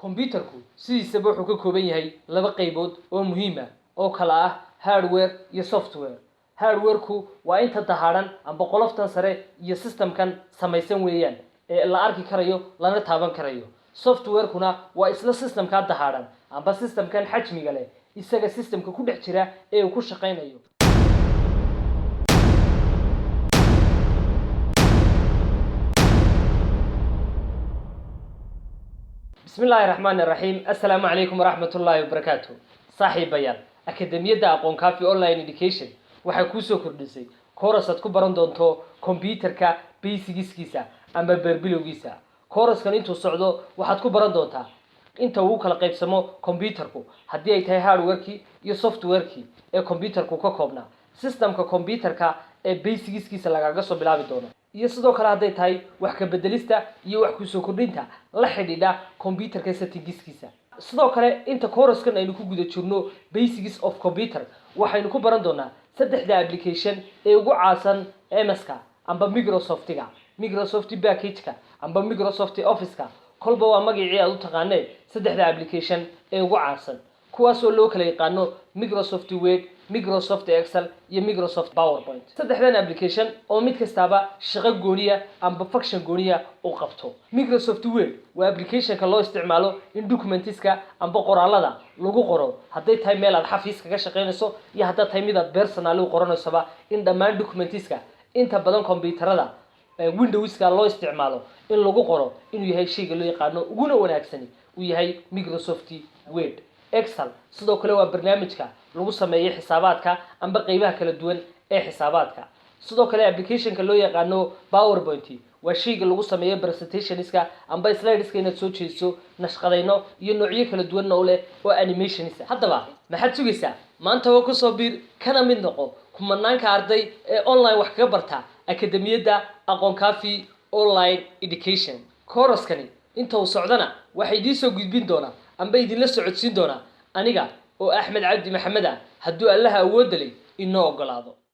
Kombyutarku sidiisaba wuxuu ka kooban yahay laba qaybood oo muhiim ah oo kala ah hardware iyo software. Hardwareku waa inta dahaadhan amba qoloftan sare iyo systemkan samaysan weeyaan ee la arki karayo lana taaban karayo. Softwarekuna waa isla systemkaa dahaadhan amba systemkan xajmiga leh, isaga systemka ku dhex jira ee uu ku shaqaynayo. Bismi illaahi raxmaani raxiim. Assalaamu calaykum waraxmat ullaahi wabarakaatu. Saaxiibayaal, Akademiyadda Aqoon Kaafi Online Education waxay kuusoo kordhisay course aad ku baran doonto kombyutarka basicskiisa ama berbilowgiisa. Coursekan intuu socdo waxaad ku baran doontaa inta uu kala qaybsamo kombyutarku, haddii ay tahay hardwarekii iyo softwarekii ee kombyutarku ka koobnaa, systemka kombyutarka ee basicskiisa lagaga soo bilaabi doono, iyo sidoo kale hadday tahay wax ka bedelista iyo wax kusoo kordhinta la xidhiidha kombyutarka settingskiisa. Sidoo kale, inta coursekan aynu ku guda jirno basics of computer, waxaynu ku baran doonaa saddexda application ee ugu caasan MS-ka amba Microsoftiga, Microsoft package-ka amba Microsoft Office-ka, kolba waa magacii aad u taqaanee, saddexda application ee ugu caansan, kuwaasoo loo kala yaqaano Microsoft Word, Microsoft Excel iyo Microsoft PowerPoint. Saddexdan application oo mid kastaaba shaqo gooniya amba function gooniya u qabto. Microsoft Word waa applicationka loo isticmaalo in documentiska amba qoraalada lagu qoro, hadday tahay meel aad xafiis kaga shaqaynayso iyo haddaad tahay mid aad personal u qoranaysaba, in dhammaan documentiska inta badan kombyutarada Windowska loo isticmaalo in lagu qoro, inuu yahay shayga loo yaqaano uguna wanaagsani uu yahay Microsoft Word. Excel sidoo kale waa barnaamijka lagu sameeyo xisaabaadka amba qeybaha kala duwan ee xisaabaadka. Sidoo kale, applicationka loo yaqaano PowerPoint waa shayga lagu sameeyo presentationska amba slideska, inaad soo jeediso nashqadayno iyo noocyo kala duwanna u leh oo animations. Haddaba maxaad sugaysaa? Maanta waa kusoo biir, kana mid noqo kumanaanka arday ee online wax kaga barta Akademiyadda Aqoon Kaafi Online Education. Coursekani inta uu socdana waxaa idiin soo gudbin doonaa amba idinla socodsiin doonaa aniga oo Axmed Cabdi Maxamed ah, hadduu Allaha awoodda leh inoo ogolaado.